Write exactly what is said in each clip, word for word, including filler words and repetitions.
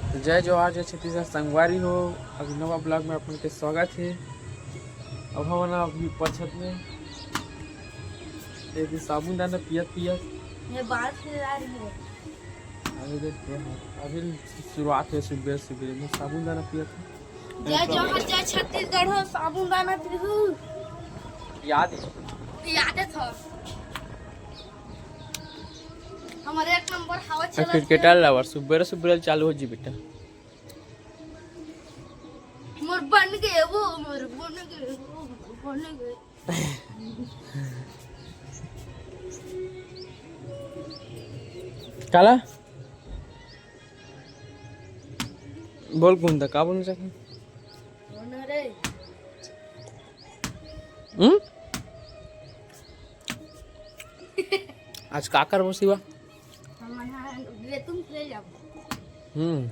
तो जय जोहार, जय छत्तीसगढ़ संगवारी हो, अभी नवा vlog में अपन के स्वागत है। अब हमन अभी पछत में एक साबुन दाना पियत पियत ये बात से आ रही है। अभी देख, अभी शुरुआत है सुबह सुबह में साबुन दाना पियत है। जय जोहार, जय छत्तीसगढ़ हो, साबुन दाना पीहू। याद है? याद है था। हमारे एक नंबर हवा चलत है। क्रिकेटर लवर सुबह सुबह चालू हो जी बेटा। मोर बन गए वो, मोर बन गए वो, मोर बन गए। काला? बोल कौन था? का बोलना चाहिए? हम्म? आज का करबो शिवा? हमन ह रेतुम खेले जाबो। हम्म।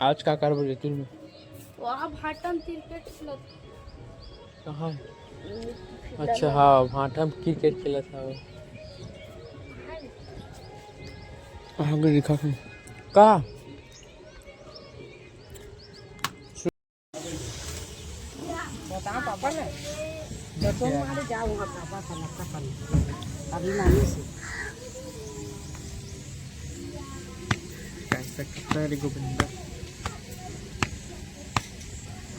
आज का करबो रेतुम में? वहाँ भाटन क्रिकेट खेलत। कहाँ है? अच्छा, हाँ, भाटा में क्रिकेट खेलत हवे। आगे दिखा था। का? बता पापा ने। तो तुम मारे जाओ वहाँ पापा का लगता पानी। अभी नानी से। कैसा कितना रे गोविंदा।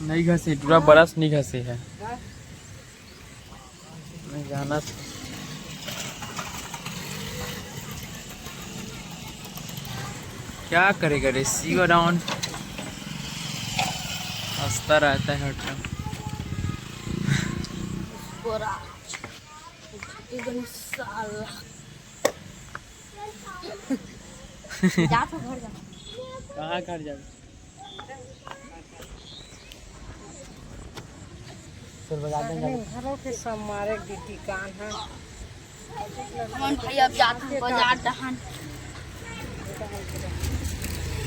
नहीं घसे, पूरा बरस नहीं घसे है। हाँ? मैं जाना था। क्या करेगा रे शिवा डाउन, हंसता रहता है हर टाइम। बोरा। साला। जा तो घर जा। कहाँ घर जाबे? चल बजा दे, अपने घरों के सब मारे ड्यूटी कान है। हमन भाई अब जात हन बाजार डहान।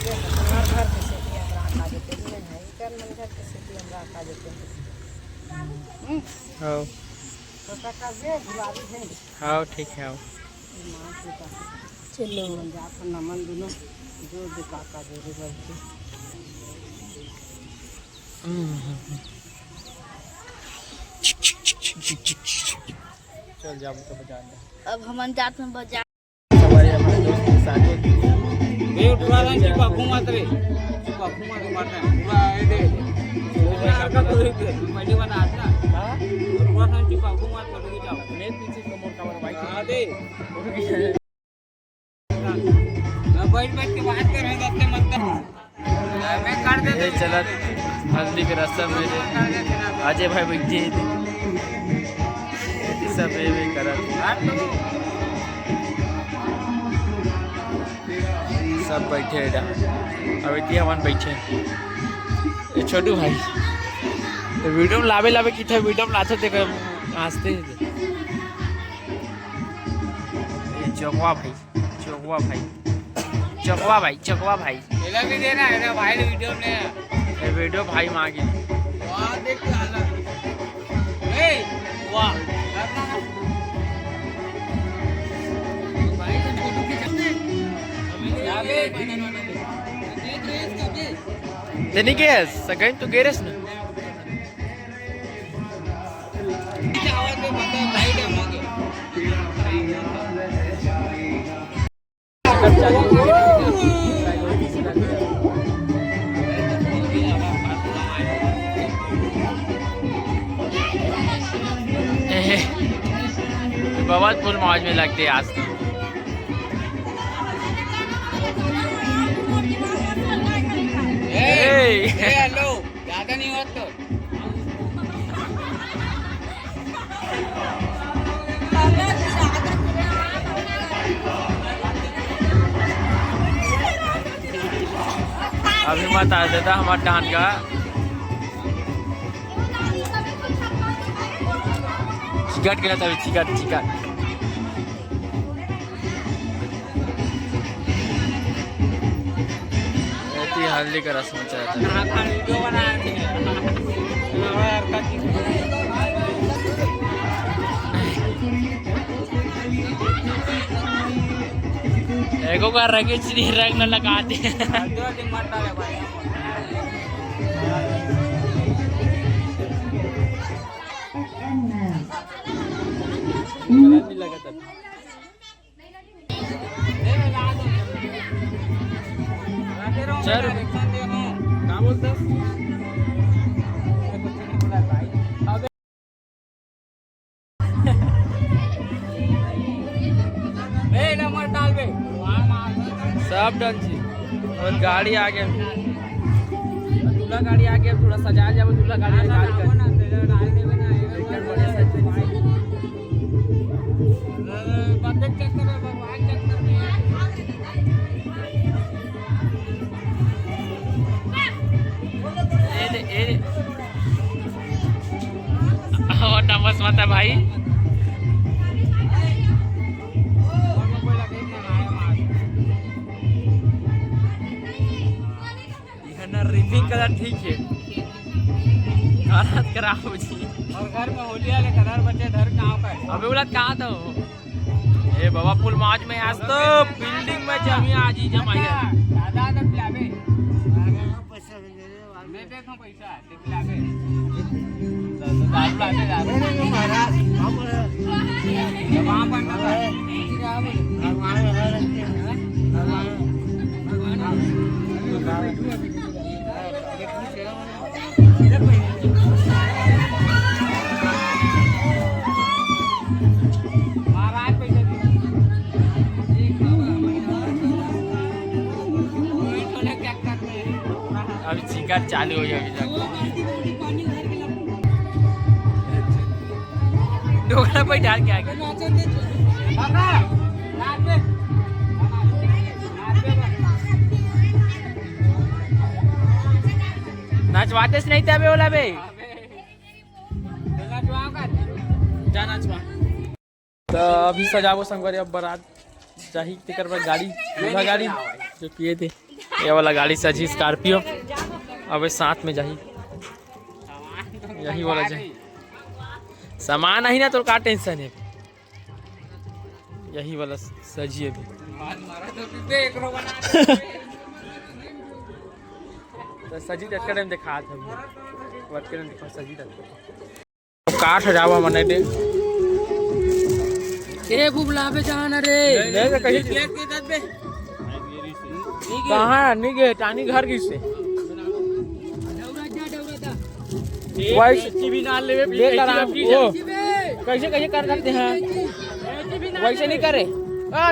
हमार घर के सेती हमरा का देते नहीं है, इकर मन घर के सेती हमरा का देते हैं। हम्म। हाँ। तो का कर दे, गुलाबी है। हाँ, ठीक है, आओ। चलो। मन जात हन नमन दुनो, जो दे काका दे दे करके। चल जाबो तो बजा दे। अब हमन जात हन बाजार। सवारी अपने दोस्त के साथ होती है। ए, पूरा रंग की बाबू मात रे। बाबू मात मारते हैं। पूरा ये दे। पूरा हरकत हो रही थी। पहली बार आता। हाँ? पूरा रंग की बाबू मात कर जाओ। मैं पीछे कमर, कमर भाई। हाँ, दे। बैठ बैठ के बात कर रहे हैं, मत कर। मैं कर देता ये हूँ। चलत हल्दी के रस्म में रे। अजय भाई बैठे हैं। ये सब ये भी करत। सब बैठे हैं इधर। अब इतनी हमन बैठे हैं। ये छोटू भाई, तो वीडियो में लावे लावे की था, वीडियो में लाते थे, हंसते ही थे। ये चौकवा भाई। चौकवा भाई, चौकवा भाई, चौकवा भाई। एला भी देना है ना भाई, वीडियो में। ये वीडियो भाई मांगी। वाह, देख के अलग। ए, वाह। भाई, तो फोटो खींचाते। अभी नहीं आवे। देख रहे हैं इसका भी। तेनी के है, सगन तो गेरस ना। बहुत फुल मौज में लगते आज तो। ए, ए, हेलो। ज्यादा नहीं होत तो। अभी मत आ देता हमार टहन का। चिकट के ना तभी चिकट, चिकट। ऐसी हल्दी का रस्म चलता है। एगो का रंगे चीनी रंग न लगा दे। चल। का बोलता? सब डन जी। और गाड़ी आगे, दूल्हा गाड़ी आगे, थोड़ा सजा जाबो दूल्हा गाड़ी निकाल कर। ए दे, ए दे। और नमस मत है भाई। इहाँ ना रिपिंग कलर ठीक है। हालत खराब हो जी। और घर में होली वाले कलर बचे धर गाँव का। अबे उलट कहाँ था वो? ए बाबा, फुल मौज में आज तो बिल्डिंग में जमी आज ही जमाई है। दादा, दादा पिलावे। मैं देखा पैसा, देख लावे। दारू लावे, दारू। जब वहाँ पर ना था। महाराज पैसा दे। अब चिकर चालू हो गया अभी तक। डोकरा पे डाल के आगे। नचवाते से नहीं थे अबे ओला बे। जा नचवा। तो अभी सजाबो संगवारी, अब बारात जाही, तेकर बर गाड़ी, दूल्हा गाड़ी जो किए थे, ये वाला गाड़ी सजी, स्कॉर्पियो। अबे साथ में जाही, यही वाला जाही। सामान ही ना, तो का टेंशन है, यही वाला सजी अभी। तो सजी तक टाइम दिखा था, वर्क टाइम दिखा सजी तक। काठ जावा मने दे। ए बुबला बे जान रे। नहीं तो कहीं प्लेट के दत बे। कहाँ नहीं गए, टानी घर की से। डौरा जा, डौरा जा। वैसे टीवी ना लेवे, देख आराम। वो कैसे कैसे कर सकते हैं, वैसे नहीं करे। आ,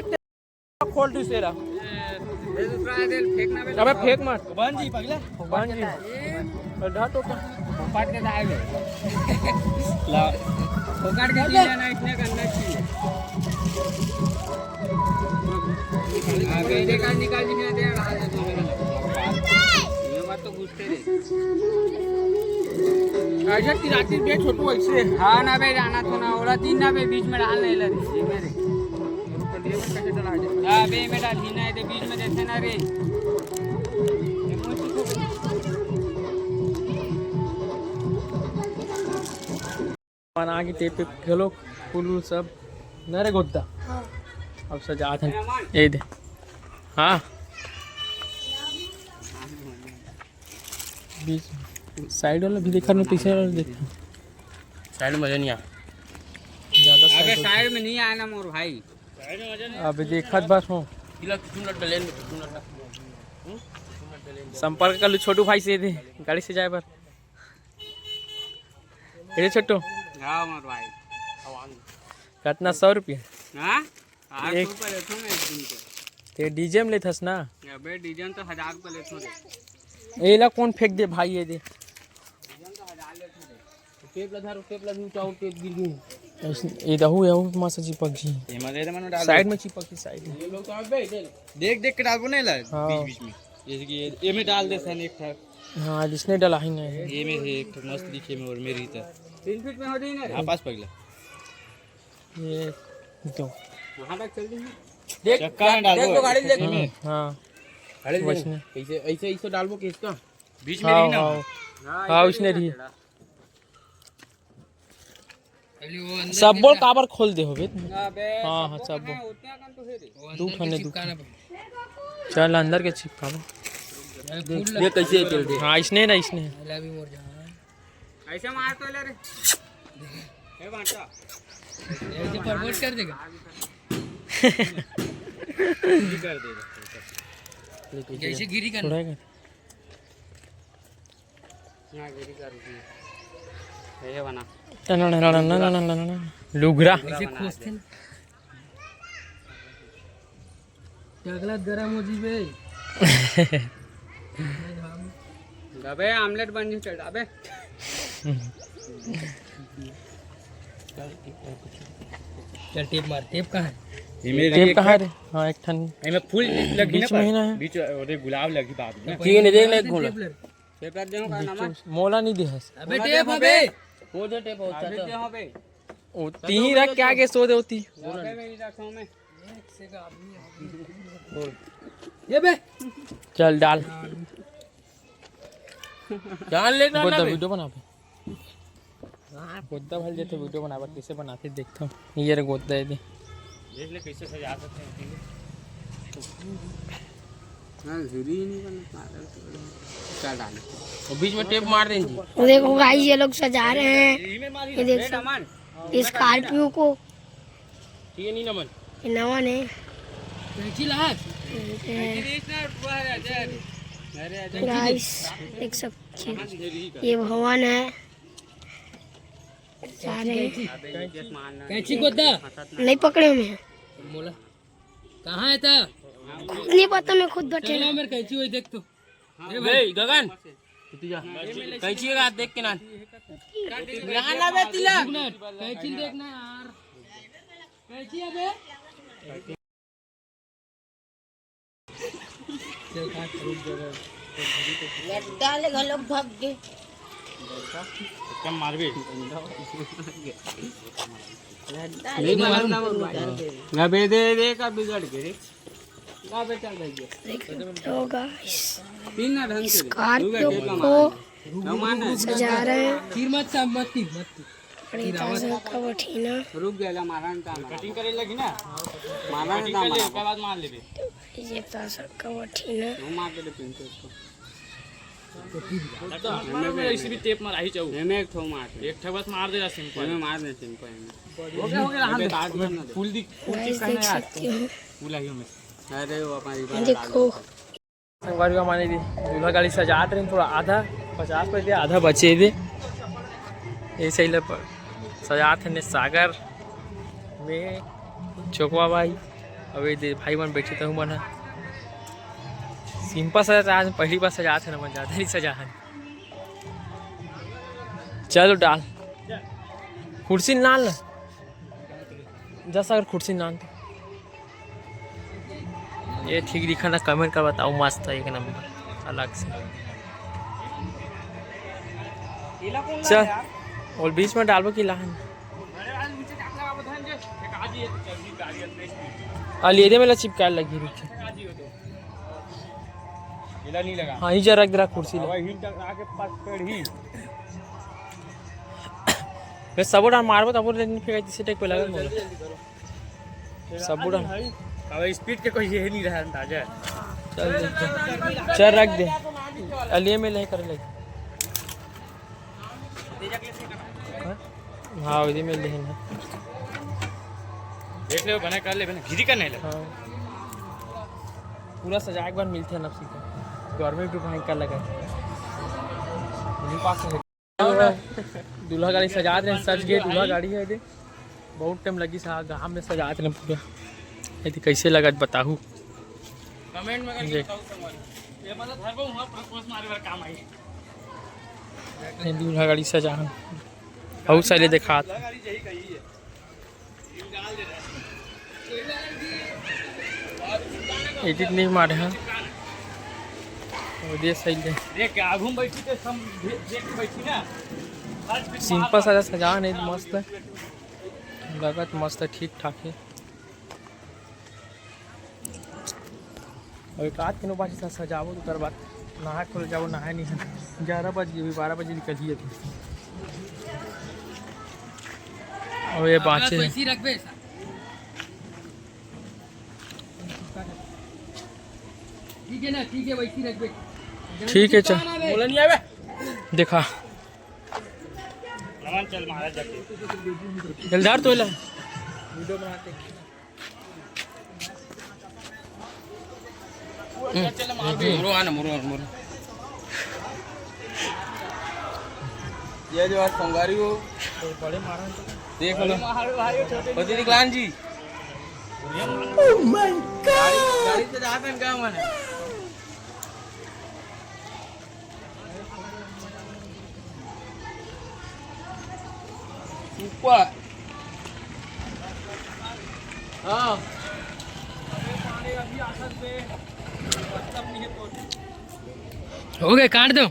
खोल दू तेरा। अबे फेंक मत। बन जी पगला। बन जी। और ढा तो का। पट के जाए बे। ला। पकड़ के पी लेना, इतने का अंदर चाहिए। अबे निकाल, निकाल, निकाल दे, रहा दे तू मेरा। ये बात तो घुसते रहे। ऐसे कि राती बे छोटू ऐसे। हाँ ना बे, जाना तो ना, ओला तीन ना बे, बीच में डाल नहीं लगी, ये मेरे। अबे एमे डालही ना, एदे बीच में देथे ना रे। मन आगे टेप वेप घलो, फूल उल सब न रे गोद्दा। हाँ। अब सजात हन, ए दे। हाँ। बीच साइड वाला भी देखा ना, पीछे वाला देख। साइड में मजा नहीं आ। ज्यादा अबे साइड साइड में नहीं आना मोर भाई। अबे देखत बस हो। संपर्क कर लो छोटू भाई से, दे गाड़ी से जाए बर। ए छोटू। हाँ मोर भाई। कितना, सौ रुपया? हाँ। आठ सौ एक रुपया लेथों ना एक दिन के। ते डीजे में लेथस ना? अबे डीजे में तो हजार रुपया लेथों रे। एला कौन फेंक दे भाई, ये दे। डीजे में तो हजार लेथों रे। टेप ला धर, टेप ला भी उठाओ, टेप गिर गई। ऐसे, ये दहू, यहू मासा चिपक जी। ये मत, ये मत डाल। साइड में चिपक जी, साइड में। ये लोग तो अबे इधर देख देख के डालबो नहीं ला, हाँ। बीच बीच में। जैसे कि ये, ये में डाल दे सन एक ठक। हाँ, जिसने डाला ही नहीं। ये में से एक ठक मस्त दिखे में और मेरी तो। तीन फीट में हो जाए ना रे। हाँ, पास पगला। ये दो। वहाँ तक चल देंगे। देख, चक्का में डाल देख दो। तो गाड़ी देख। हम्म, हाँ। गाड़ी देख। वैसने। ऐसे, ऐसे, ऐसे डालबो कि इसका? बीच में हाँ, रही ना। हाँ। हाँ, हाँ, इसने रही। सब बोल काबर खोल दे होबे। अबे, हाँ, हाँ, सब बोल। उतना कन तो है रे। दू ठने, दू ठने। चल अंदर के चिपकाबो। ये कैसे चल दे? हाँ, इसने ना, इसने। ऐसे मार तो ले रे। हे बांटा। ऐसे प्रमोट कर देगा। गिरी कर देगा। जैसे गिरी करना। थोड़ा ही कर। हाँ, गिरी कर दिए। ये बना। टन टन टन टन टन टन टन। लुगरा। ऐसे खोसते ना। टकला गरम हो जी बे। अबे आमलेट बन जी चल अबे। चल टेप मार, टेप कहाँ है? टेप कहाँ है रे? हाँ, एक ठन। एमे फूल लगी ना बीच में ही ना है। बीच, अरे गुलाब लगी बाद में। ठीक है, देख ले, घोल। टेप लग जाऊँ का बीच नमन? मोला नहीं दे हस। अबे टेप अबे। वो दे टेप होता अबे था। दे हो बे। वो तीन रख के आगे सो दे होती। अबे मेरी रखो मैं। ये बे। चल डाल। जान ले ना गोद्दा बे। वीडियो बना बे। गोद्दा भल जैसे वीडियो बनावत कैसे बनाते देखता हूँ। ये रे गोद्दा है दे। देख ले कैसे सजा सकते हैं। हाँ, घिरी ही नहीं करना, पागल। क्या डाले? वो बीच में टेप मार देंगे। वो देखो गाइस, ये लोग सजा रहे हैं। ये देख सकते हो, स्कॉर्पियो को। ठीक है, नहीं नमन। ये नमन है। कैंची ला। अरे, अरे, गाइस, देख सकते हो, ये भवन है। जा रहे हैं। कैंची गोद्दा। नहीं पकड़े हुए हैं। मोला। कहाँ है था? खुद नहीं पता, मैं खुद बैठे चला हैं। मेरे कैंची वही देख तो। ए भाई गगन, तू जा। कैंची का देख के ना। यहाँ ना बे तिलक। रुक ना, कैंची देखना यार। कैंची अबे। लड्डा ले घलो भग गे। कम मारबे। लड्डा ले नहीं मालूम। घलो भग गे। अबे दे दे का बिगड़ के रे। ला बेटा भाई। देख सकते हो गाइस, तीन ना ढंग से रे। स्कॉर्पियो को सजा रहे हैं। तीर मत, मत तीर, मत तीर। बड़ी ताजा का बठीना। रुक गया, मारा ना था, कटिंग करे लगी ना। मारा ना था, ओकर बाद मार लेबे। ये ताजा का बठीना। वो मार दे पिंटू इसको। तो फिर मार, मार, मार, इसी भी टेप मार, आई जाऊ। एमे एक ठो मार। एक ठो बस मार दे रहा, सिंपल। एमे मार दे, सिंपल एमे। हो गया, हो गया, रहन दे। काट दे ना। फूल दिख, फूल गाइस, चिपकाना देख है। सकते हो। फूल आई हमें। अरे, वो हमारी ये बात देखो। डाल दो। संगवारी हो, हमन दूल्हा गाड़ी सजात रहिन थोड़ा आधा, पचास बचे, आधा बचे दे। ये सही ल प-, सजात हे ने सागर, मैं, चोकवा भाई, अबे दे भाई मन बैठे तहु मन ह। सिंपल सजात हे, आज पहली बार सजात हे ना, मन ज्यादा नहीं सजा हे। चलो डाल, कुर्सी लान ल। जा सागर, कुर्सी लान तो। ये ठीक दिखा ना, कमेंट कर बताओ, मस्त है, एक नंबर, अलग से। चल, और बीच में डालबो कि लाहन? अली, ये दे, मेला चिपकाए लगी, रुक। एला नहीं लगा। हाँ, ही जरा रख दे रहा कुर्सी ले। हवा हिल टकरा के पास पेड़ ही। बे सबो डाल मारबो, तब वो लेकिन फेंक, जिससे टेक पे लगा मोला। सबो डाल। अब स्पीड के कोई ये नहीं रहा अंदाजा। चल देख। चल रख दे। अलिये में ले कर ले। हाँ? हाँ, उदी में ले ना। देख ले, बना कर ले, बना। घिरी का नहीं लगा। हाँ। पूरा सजाए के बाद मिलते हैं नफसी का। गर्मी भी भयंकर लगा है। नहीं पास है। दूल्हा गाड़ी सजा दे, सज गए, दूल्हा गाड़ी है दे। बहुत टाइम लगी सा, घाम में सजा दे पूरा। ये तो कैसे लगा बताहू। कमेंट में देख। ये मतलब हर को हुआ प्रपोज मारे वाला काम आई। ये दूल्हा गाड़ी सजा है। बहुत सारे दिखात। एडिट नहीं मारे हैं। वो दे सही दे। देख के आगू में बैठी तो सब देख के बैठी ना। सिंपल सा सजा नहीं, मस्त है। लगत मस्त है, ठीक ठाक है। और एक आध किलो बाकी सा सजावो, तो ओकर बाद नहाए खोले जाबो, नहाए नहीं है। ग्यारह बज गए, अभी बारह बजे निकलिए अभी। और ये बाँचे हैं। पैसे रखबे। ठीक है ना, ठीक है, वैसी रख दे। ठीक है, चल। बोला नहीं आवे। देखा। नमन चल महाराज जाके। जलदार तो ला। वीडियो बनाते। चल, चल, मार दे। मुरो आना, मुरो, मुरो। ये जो आज संगवारी हो। बड़े मारा। देख लो। मार भाई, छोटे पति विकलांग जी। Oh my God! गाड़ी, गाड़ी से जाता है क्या मने? ऊपर। हाँ। हो गए, काट दो।